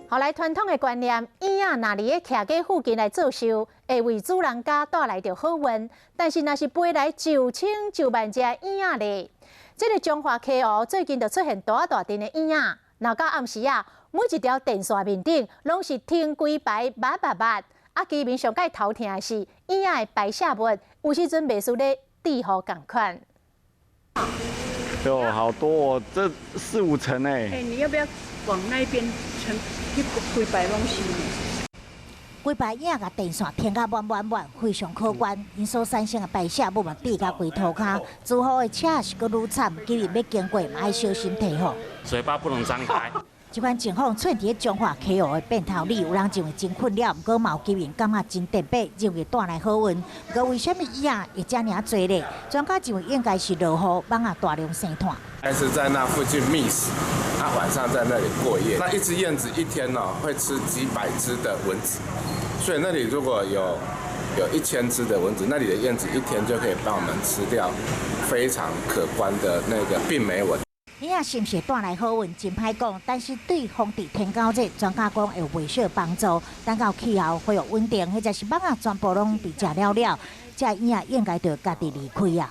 後來傳統的觀念，燕仔若佇咧徛家附近來做岫，會為主人家帶來著好運。但是，若是飛來上千上萬隻燕仔咧，這个彰化溪湖最近就出現大大陣的燕仔，若到暗時啊，每一條電線面頂攏是停規排密密密。啊，居民上蓋頭疼的是燕仔的排泄物，有時陣袂輸咧地雨仝款。喲，好多哦，這四五層哎。哎，你要不要往那邊層去規排攏是？規排燕仔共電線停甲滿滿滿，非常可觀。𪜶所產生的排泄物嘛，滴甲規塗跤，住戶的車是閣愈慘，居民欲經過嘛愛小心提防。嘴巴不能張開。這款情況出現佇彰化溪湖的變頭里，有人認為真困擾，毋過嘛有居民感覺真特別，認為帶來好運。毋過為啥物燕仔會遮爾濟咧？專家認為應該是落雨，蠓仔大量生湠。還是在那附近覓食，啊，晚上在那裡過夜。那一隻燕子一天呢，會吃幾百隻的蚊子，所以那裡如果有1000隻的蚊子，那裡的燕子一天就可以幫我們吃掉非常可觀的那個病媒蚊。燕仔是毋是帶來好運，真歹講。但是對防治天狗熱，專家講會有袂少幫助。等到氣候恢復穩定，或者是蠓仔全部攏被食了了，這燕仔應該就家己離開啊。